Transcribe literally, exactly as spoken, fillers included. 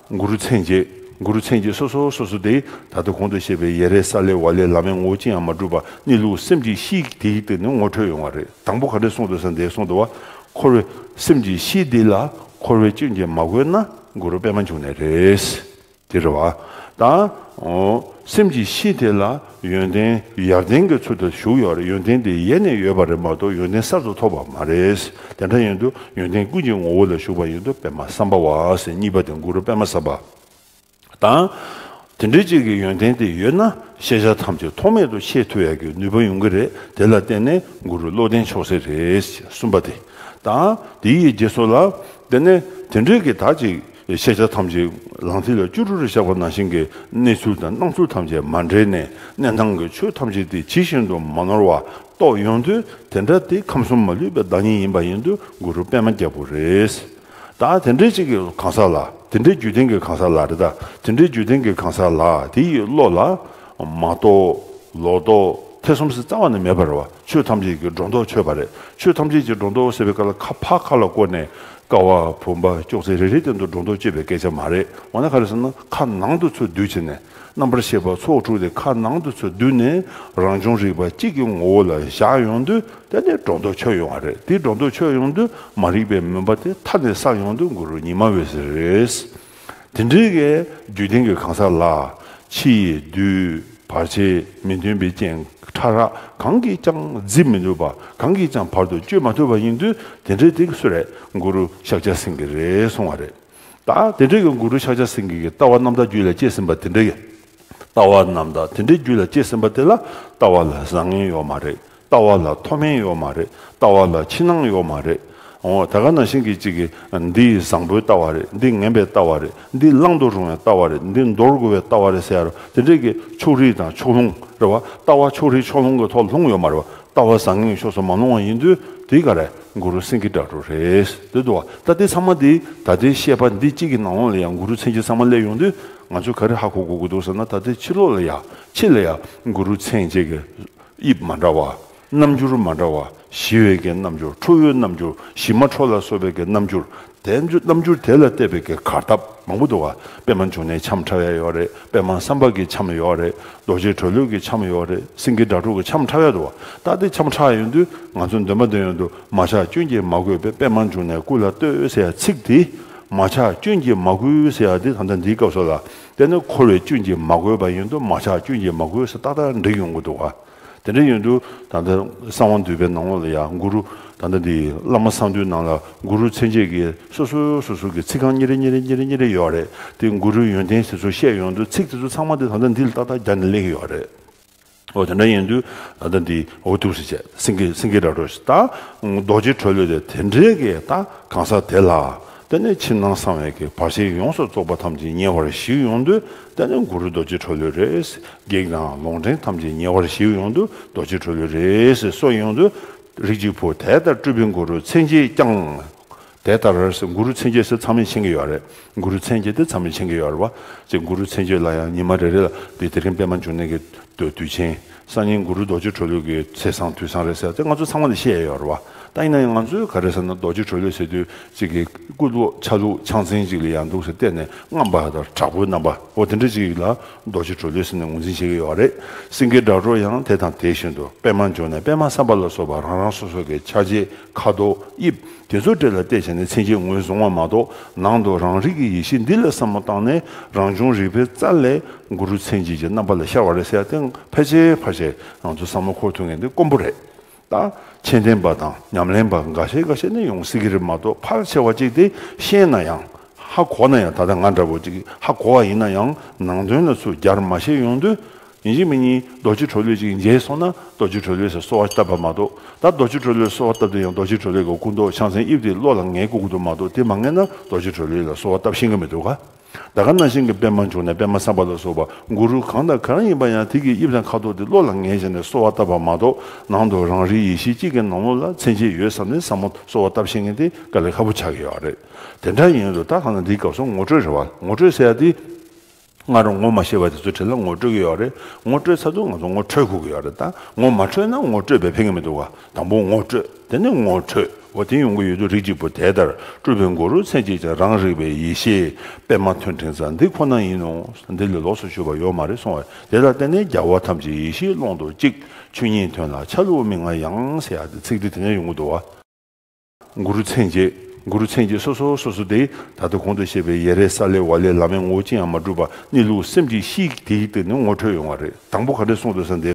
གུ་རུ་མཚན་བཅས། གུ་རུ་མཚན་བཅས་སོ་སོ་སོ་སོ་དེ་ད་ལྟ་གོང་དུ་བཤད་པའི་ཡ་རེད་ས་ལེ་ཝ་ལེ་ལ་མའི་ངོ་བོ་ཅི་ཡང་མ་གྲུབ་པ་གནས་ལུགས་སེམས་ཀྱི་གཤིས་དེའི་སྟེང་ནས་ངོ་འཕྲོད་ཡོང་བ་རེད། དང་པོ་ག་འདྲས་གསུངས་འདུག་ཟེར་ན་དེ་གསུངས་འདུག་བ། འཁོར་བའི་སེམས་ཀྱི་གཤིས་འདི་ལ་འཁོར་བའི་སྐྱོན་གྱིས་མ་གོས་ན་གུ་རུ་པདྨ་འབྱུང་གནས་རེད། དེ་རེད་བ། ད། འོ། སེམས་ཀྱི་གཤིས་དེ་ལ་ཡོན་ཏན་ཡར་ལྡན་གྱི་ཚུལ་དུ་བཞུགས་ཡོད་རེད། ཡོན་ཏན་དེ་ཡེ་ནས་ཡོད་པ་རེད་མ་གཏོགས་ཡོན་ཏན་གསར་དུ་ཐོབ་པ་མ་རེད། དེ་འདྲ་ཡིན་དུས་ཡོན་ཏན་ཀུན་གྱི་ངོ་བོ་ལ་བཞུགས་པ་ཡིན་དུས་པདྨ་སམ་བྷ་ཝ་ཟེར་གཉིས་པ་དེ་གུ་རུ་པདྨ་སམ་བྷ། དང་། དེ་འདྲའི་ཅིག་གི་ཡོན་ཏན་དེ་ཡོད་ན་ཤེས་བྱ་ཐམས་ཅད་ཐོགས་མེད་དུ་ཤེས་ཐུབ་ཡག་གི་ནུས་པ་ཡོང་གི་རེད། དེ་ལ་བརྟེན་ནས་གུ་རུ་བློ་ལྡན་མཆོག་སྲེད་རེད། གསུམ་པ་དེ། དང་། དེ་ཡི་རྗེས་སུ་ལ། དེ་ནས་དེ་འདྲའི་གི་ད་ཅིག་ཤེས་བྱ་ཐམས་ཅད་ལག་མཐིལ་ལ་བཅུ་དྲུག་རེ་བཞག་པ་ནང་བཞིན་གྱི་གནས་ཚུལ་དང་སྣང་ཚུལ་ཐམས་ཅད་མ་འདྲེས་ནས་གནས་སྟངས་ཀྱི་ཆོས་ཐམས་ཅད་དེ་ཇི་བཞིན་དུ་མ་ནོར་བ་རྟོགས་ཡོང་དུས་དེ་འདྲ་དེ་ཁམས་གསུམ་མ་ལུས་པའི་བདག་ཉིད་ཡིན་པ་ཡིན་དུས་གུ་རུ་པདྨ་རྒྱལ་པོ་རེད། ད་དེ་འདྲའི་ཅིག་གི་གང་ཟག་ལ། དེ་འདྲའི་རྒྱུད་ལྡན་གྱི་གང་ཟག་ལ་རེད། ད་དེ་འདྲའི་རྒྱུད་ལྡན་གྱི་གང་ཟག་ལ་དེ་ཡི་བློ་ལ་མ་རྟོགས་ལོག་རྟོག་ཐེ་ཚོམ་ཟེར་རྩ་བ་ནས་མེད་པ་རེད་བ། ཆོས་ཐམས་ཅད་ཀྱི་སྒྲོ་འདོགས་ཆོད་པ་རེད། ཆོས་ཐམས་ཅད་ཀྱི་སྒྲོ་འདོགས་ཟེར་བའི་སྐབས་ལ་ཁ་ཕར་ཁ་ལ་བསྐོར་ནས་ཀ་བ་བུམ་པ་ཅོག་ཙེ་རེ་རེ་སྟེང་དུ་སྒྲོ་འདོགས་གཅོད་པའི་སྐད་ཆ་མ་རེད། འོ་ན་ག་རེ་ཟེར་ན་ཁ་ནང་དུ་ཚུར་བསྡུས་བྱས་ནས། རྣམ་པར་ཤེས་པ་ཚོགས་དྲུག་དེ་ཁ་ནང་དུ་ཚུར་བསྡུས་ནས་རང་བྱུང་རིག་པ་གཅིག་གི་ངོ་བོ་ལ་བཞག་ཡོང་དུས་དེ་ནས་སྒྲོ་འདོགས་ཆོད་ཡོང་བ་རེད། དེ་སྒྲོ་འདོགས་ཆོད་ཡོང་དུས་མ་རིག་པའི་མུན་པ་དེ་མཐའ་ནས་བསལ་ཡོང་དུས་གུ་རུ་ཉི་མ་འོད་ཟེར་རེད། དེ་འདྲའི་གི་རྒྱུད་ལྡན་གྱི་གང་ཟག་ལ་ཕྱི་ཡི་བདུད་བར་ཆད་མི་མཐུན་པའི་རྐྱེན་ཕྲ་རགས་གང་གིས་ཀྱང་བརྫི་མི་ནུས་པ། གང་གིས་ཀྱང་བར་དུ་གཅོད་མ་ཐུབ་པ་ཡིན་དུས་དེ་འདྲའི་དེ་གི་སུ་རེད། གུ་རུ་ཤཱཀྱ་སེང་གེ་རེད་གསུང་བ་རེད། ད་དེ་འདྲའི་གི་གུ་རུ་ཤཱཀྱ་སེང་གེ་གི་ལྟ་བ་རྣམ་དག་རྒྱུད་ལ་སྐྱེས་ཟིན་པ་དེ་འདྲའི་གི། ལྟ་བ་རྣམ་དག་དེ་འདྲའི་རྒྱུད་ལ་སྐྱེས་ཟིན་པ་དེ་ལ་ལྟ་བ་ལ་བཟང་ངན་ཡོད་མ་རེད། ལྟ་བ་ལ་མཐོ་དམན་ཡོད་མ་རེད། ལྟ་བ་ལ་ཕྱི་ནང་ཡོད་མ་རེད། འོ་ད་ག་ནང་བཞིན་གྱི་གཅིག་གི་འདི་བཟང་པོའི་ལྟ་བ་རེད། འདི་ངན་པའི་ལྟ་བ་རེད། འདི་བླང་དུ་རུང་བའི་ལྟ་བ་རེད། འདི་འདོར་དགོས་པའི་ལྟ་བ་རེད་ཟེར་ཡ་རོ། དེ་འདྲའི་གི་ཕྱོགས་རིས་དང་ཕྱོགས་ལྷུང་རེད་བ། ལྟ་བ་ཕྱོགས་རིས་ཕྱོགས་ལྷུང་གི་ཐོག་ལྷུང་ཡོད་མ་རེད་བ། ལྟ་བ་བཟང་ངན་ཕྱོགས་སུ་མ་ལྷུང་བ་ཡིན་དུས་དེ་ག་རེ་གུ་རུ་སེང་གེ་སྒྲ་སྒྲོགས་རེད། དེ་འདུག་བ། ད་དེ་ཚང་མ་དེ་ད་ལྟའི་བཤད་པ་འདི་གཅིག་གི་ནང་ལོགས་ལ་ཡང་གུ་རུ་མཚན་བརྒྱད་ཚང་མ་སླེབས་ཡོང་དུས་ང་ཚོས་ག་རེ་ཧ་གོ་དགོས་ཀྱི་འདུག་ཟེར་ན། ད་ལྟའི་ཕྱི་ལོགས་ལ་ཡ་ཕྱི་ལ་ཡ་གུ་རུ་མཚན་བརྒྱད་ཀྱི་དབྱིབས་མ་འདྲ་བ། རྣམ་འགྱུར་མ་འདྲ་བ། ཞི་བའི་གི་རྣམ་འགྱུར། ཁྲོ་བོའི་རྣམ་འགྱུར། ཞི་མ་ཁྲོ་ལ་སོགས་པའི་གི་རྣམ་འགྱུར། དེ་རྣམ་འགྱུར་དེ་ལ་བལྟས་པའི་གི་གར་སྟབས་མང་པོ་འདུག་བ། པདྨ་འབྱུང་གནས་འཆམ་འཁྲབ་ཡ་ཡོད་རེད། པདྨ་སམ་བྷ་གི་འཆམ་ཡོད་རེད། རྡོ་རྗེ་གྲོ་ལོད་ཀྱི་འཆམ་ཡོད་རེད། སེང་གེ་སྒྲ་སྒྲོགས་ཀྱི་འཆམ་འཁྲབ་ཡ་འདུག་བ། ད་དེ་འཆམ་འཁྲབ་ཡ་ཡོང་དུས་ང་ཚོ་འདོན་པ་འདོན་ཡོང་དུས་མ་ཆགས་སྐྱོན་གྱིས་མ་གོས་པའི་པདྨ་འབྱུང་གནས་སྐུ་ལ་བསྟོད་ཟེར་ཡ་ཚིག་དེ། མ་ཆགས་སྐྱོན་གྱིས་མ་གོས་ཟེར་ཡ་དེ་ད་ལྟ་འདིའི་སྐབས་སུ་ལ་དེ་ནི་འཁོར་བའི་སྐྱོན་གྱིས་མ་གོས་པ་ཡིན་དུས་མ་ཆགས་སྐྱོན་གྱིས་མ་གོས་ཟེར་ཏག་ཏག་འགྲིག་ཡོང་གི་འདུག་བ། དེ་འདྲ་ཡིན་དུས་ད་ལྟ་གསང་བ་འདུས་པའི་ནང་ལོགས་ལ་ཡང་གུ་རུ། ད་ལྟ་འདི་བླ་མ་གསང་འདུས་ནང་ལ་གུ་རུ་མཚན་བརྒྱད་ཀྱི་སོ་སོ་སོ་སོ་གི་ཚིག་རྐང་གཉིས་རེ་གཉིས་རེ་གཉིས་རེ་གཉིས་རེ་ཡོད་རེད། དེ་གུ་རུའི་ཡོན་ཏན་དེ་ཚོ་བཤད་ཡོང་དུས་ཚིག་དེ་ཚོ་ཚང་མ་དེ་ད་ལྟ་འདི་ལ་ཏག་ཏག་རྒྱབ་ནས་སླེབས་ཀྱི་ཡོད་རེད། འོ་དེ་འདྲ་ཡིན་དུས་ད་ལྟ་འདི་འོ་ཐུགས་སུ་ཆེ་སེང་གེ་སེང་གེ་སྒྲ་སྒྲོགས་ཤིག་ད་རྡོ་རྗེ་གྲོ་ལོད་དེ་དེ་འདྲའི་གི་ད་གང་ཟག་དེ་ལ། དེ་ནས་ཕྱི་ནང་གསང་བའི་གི་བར་ཆད་ཡོངས་སུ་རྫོགས་པ་ཐམས་ཅད་ཉེ་བར་ཞི་ཡོང་དུས་དེ་ནས་གུ་རུ་རྡོ་རྗེ་གྲོ་ལོད་རེད། བགེགས་དང་ལོག་འདྲེན་ཐམས་ཅད་ཉེ་བར་ཞི་ཡོང་དུས་རྡོ་རྗེ་གྲོ་ལོད་རེད་ཟེར་གསུངས་ཡོང་དུས། རིགས་ཀྱི་བུ་དེ་ལྟར་སྤྲུལ་པའི་གུ་རུ་མཚན་བརྒྱད་ཀྱང་། དེ་ལྟར་ཟེར་གུ་རུ་མཚན་བརྒྱད་ཟེར་ཚང་མས་མཁྱེན་གྱི་ཡོད་རེད། གུ་རུ་མཚན་བརྒྱད་དེ་ཚང་མས་མཁྱེན་གྱི་ཡོད་རེད་བ། ཅེས་གུ་རུ་མཚན་བརྒྱད་ལ་ཡང་ཉི་མ་རེ་རེ་ལ་འདི་དེ་རིང་པདྨ་འབྱུང་གནས་ཀྱི་དུས་དུས་ཆེན། སང་ཉིན་གུ་རུ་རྡོ་རྗེ་གྲོ་ལོད་ཀྱི་ཚེས་བཟང་དུས་བཟང་རེད་ཟེར་ཏེ་ང་ཚོ་ཚང་མ་ལ་བཤད་ཡ་ཡོད་རེད་བ། ད་ཡིན་ན་ཡང་ང་ཚོས་ག་རེ་ཟེར་ན་རྡོ་རྗེ་གྲོ་ལོད་ཟེར་དུས་གཅིག་གི་སྐུ་ལུགས་ཆ་ལུགས་ཕྱག་མཚན་གཅིག་ལ་ཡང་འདུག་ཟེར་བལྟས་ནས་རྔམ་པ་དང་དྲག་པོའི་རྣམ་པ་འོ་དེ་འདྲ་གཅིག་ལ་རྡོ་རྗེ་གྲོ་ལོད་ཟེར་ནས་ངོས་འཛིན་བྱེད་ཀྱི་ཡོད་རེད། སེང་གེ་སྒྲ་སྒྲོགས་ཡང་དེ་དང་དེ་བཞིན་དུ་པདྨ་འབྱུང་གནས་པདྨ་སམ་བྷ་ལ་སོགས་པ་རང་རང་སོ་སོ་གི་ཕྱག་རྗེས་ཁ་དོག་དབྱིབས་དེ་ཚོ་འདྲ་ལ་བལྟས་བྱས་ནས་མཚན་བརྒྱད་ངོས་བཟུང་བ་མ་གཏོགས་ནང་དུ་རང་རིག་གི་ཡེ་ཤེས་འདི་ལ་བསམ་བློ་བཏང་ནས་རང་བྱུང་རིག་པའི་རྩལ་ལས་གུ་རུ་མཚན་བརྒྱད་ཀྱི་རྣམ་པ་ལ་ཤར་བ་རེད་ཟེར་ཡ་དེ་ཕལ་ཆེར་ཕལ་ཆེར་ང་ཚོ་བསམ་བློ་འཁོར་ཐུབ་མཁན་དེ་དཀོན་པོ་རེད། ད་ཆོས་ལྡན་པ་དང་ཉམས་ལེན་པ་འགའ་ཤས་འགའ་ཤས་ནས་ཡོང་སྲིད་ཀྱི་རེད་མ་གཏོགས་ཕལ་ཆེ་བ་གཅིག་དེ་ཤེས་ན་ཡང་ཧ་གོ་ན་ཡང་ད་ལྟ་ང་འདྲ་པོ་གཅིག་ཧ་གོ་བ་ཡིན་ན་ཡང་ནང་དོན་ལ་ཚུར་སྦྱར་མ་ཤེས་ཡོང་དུས། ཡིན་གཅིག་མིན་གཉིས་རྡོ་རྗེ་གྲོ་ལོད་ཅིག་མཇལ་སོང་ན་རྡོ་རྗེ་གྲོ་ལོད་ཟེར་གསོལ་བ་བཏབ་པ་མ་གཏོགས། ད་རྡོ་རྗེ་གྲོ་ལོད་གསོལ་བ་བཏབ་དུས་ཡང་རྡོ་རྗེ་གྲོ་ལོད་ཀྱི་སྐུ་མདོག་ཕྱག་མཚན་དབྱིབས་དེ་བློ་ལ་ངེས་དགོས་ཀྱི་འདུག་མ་གཏོགས་དེ་མ་ངེས་ན་རྡོ་རྗེ་གྲོ་ལོད་ལ་གསོལ་བ་བཏབ་ཤེས་ཀྱི་མི་འདུག་ག། ད་ག་ནང་བཞིན་གྱི་པདྨ་འབྱུང་གནས་པདྨ་སམ་བྷ་ལ་སོགས་པ་གུ་རུ་གང་དང་གང་ཡིན་པ་ཡང་དེ་གི་དབྱིབས་དང་ཁ་དོག་དེ་བློ་ལ་ངེས་བྱས་ནས་གསོལ་བ་བཏབ་པ་མ་གཏོགས་ནང་དུ་རང་རིག་ཡེ་ཤེས་གཅིག་གི་ནང་ལོགས་ལ་མཚན་བརྒྱད་ཡོད་བསམ་ནས་བསམ་བློ་གསོལ་བ་བཏབ་ཤེས་མཁན་དེ་དཀའ་ལས་ཁག་པོ་ཆགས་ཀྱི་ཡོད་རེད། དེ་འདྲ་ཡིན་དུས་ད་གང་ལ་འདིའི་སྐབས་སུ་ངོ་སྤྲོད་རེད་བ། ངོ་སྤྲོད་ཟེར་ཡ་དེ། སྔ་རོ་ངོ་མ་ཤེས་པ་དེ་ཚོའི་གྲས་ལ་ངོ་སྤྲོད་ཀྱི་ཡོད་རེད། ངོ་སྤྲོད་ཚར་དུས་ང་ཚོ་ངོ་འཕྲོད་དགོས་ཀྱི་ཡོད་རེད། ད་ངོ་མ་འཕྲོད་ན་ངོ་སྤྲོད་པའི་ཕན་གྱི་མི་འདུག་ག། དང་པོ་ངོ་སྤྲོད། དེ་ནས་ངོ་འཕྲོད། བ་དེ་ཡོང་གི་ཡོད་དུས། རིགས་གཅིག་པུ་དེ་ལྟར་སྤྲུལ་པའི་གུ་རུ་མཚན་བཅས་ཀྱང་། རང་རིག་པའི་ཡེ་ཤེས་པདྨ་ཐོད་ཕྲེང་རྩལ་འདི་ཁོ་ན་ཡིན་ནོ། འདི་ལས་ལོགས་སུ་གྱུར་པ་ཡོད་མ་རེད་གསུང་བ། དེ་ལ་བརྟེན་ནས་རྒྱལ་བ་ཐམས་ཅད་ཡེ་ཤེས་ཀློང་དུ་གཅིག། ཆོས་ཉིད་དོན་ལ་ཆ་ལུགས་མི་མངའ་ཡང་ཟེར་ཡག་དེ་ཚིག་འདི་དེ་ནས་ཡོང་གི་འདུག་བ། གུ་རུ་མཚན་བཅས། གུ་རུ་མཚན་བཅས་སོ་སོ་སོ་སོ་དེ་ད་ལྟ་གོང་དུ་བཤད་པའི་ཡེ་རེ་ས་ལེ་ཝ་ལེ་བླ་མའི་ངོ་བོ་ཅི་ཡང་མ་གྲུབ་པ་གནས་ལུགས་སེམས་ཀྱི་གཤིས་དེའི་སྟེང་ནས་ངོ་འཕྲོད་ཡོང་བ་རེད། དང་པོ་ག་འདྲས་གསུངས་འདུག་ཟེར་ན། འདི་